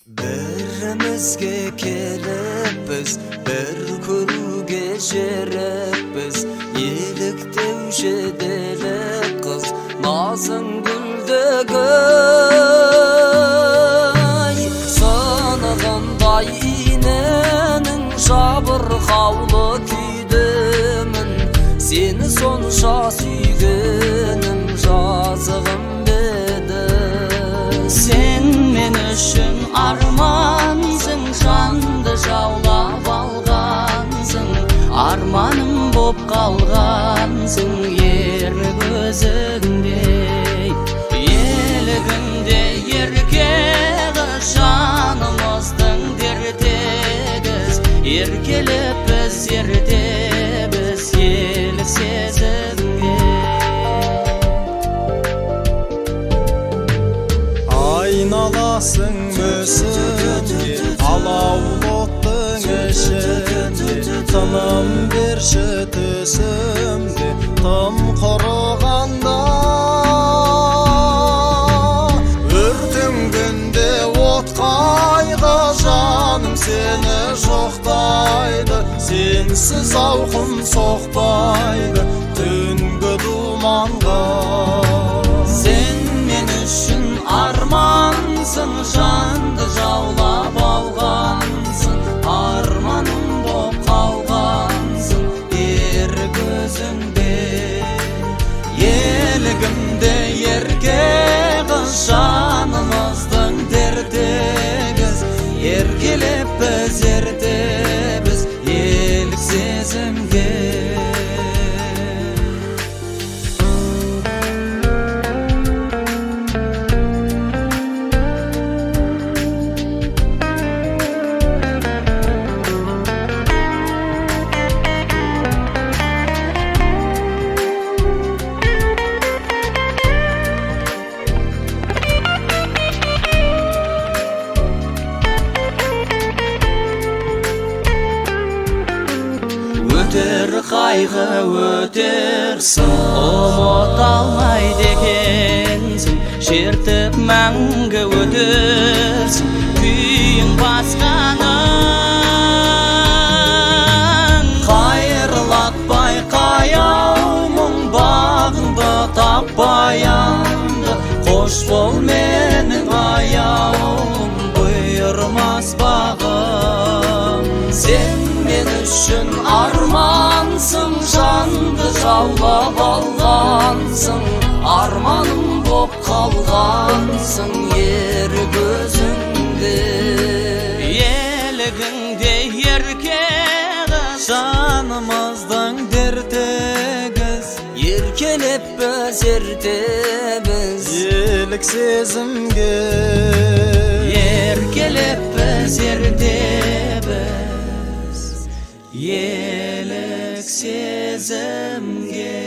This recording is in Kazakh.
Бірімізге келіппіз, бір көруге жеріппіз. Еліктеуші елік қыз, назың гүлдегей. Сынығындай иненің, жабырқаулы күйдемін. Сені сонша сүйгенім жазығым беді? Сен мен үшін армансың, жанды жаулап алғансың, арманым боп қалғансың ерік өзіңдей. Елігіңде ерке қыз, жанымыздың дерті егіз, еркелеп біз ертеміз елік сезімге. Айналасың мүсінге, алаулы оттың ішінде. Тыным берші түсімде, тым құрығанда. Өртенгенде от қайғы, жаным сені жоқтайды. Сенсіз ауқым соқпайды түнгі думанға. Сен мен үшін армансың, жанды жаулап алғансың, арманым боп қалғансың ерік өзіңде. Елігімде ерке қыз, жанымыздың дерті егіз, еркелеп біз ертеміз елік сезімге. Өтер қайғы, өтер сын, ұмыта алмайды екенсің. Шертіп мәңгі өтерсің күйің басқаның. Қайырлатпай қаяу мұң, бағыңды таппай. Қош бол, менің аяулым, бұйырмас бағым. Сен мен үшін армансың, жанды жаулап алғансың, арманым боп қалғансың ерік өзіңде. Елігіңде ерке қыз, Жанымыздың дерті егіз, Еркелеп біз ертеміз елік сезімге. Еркелеп біз ертеміз елік сезімге.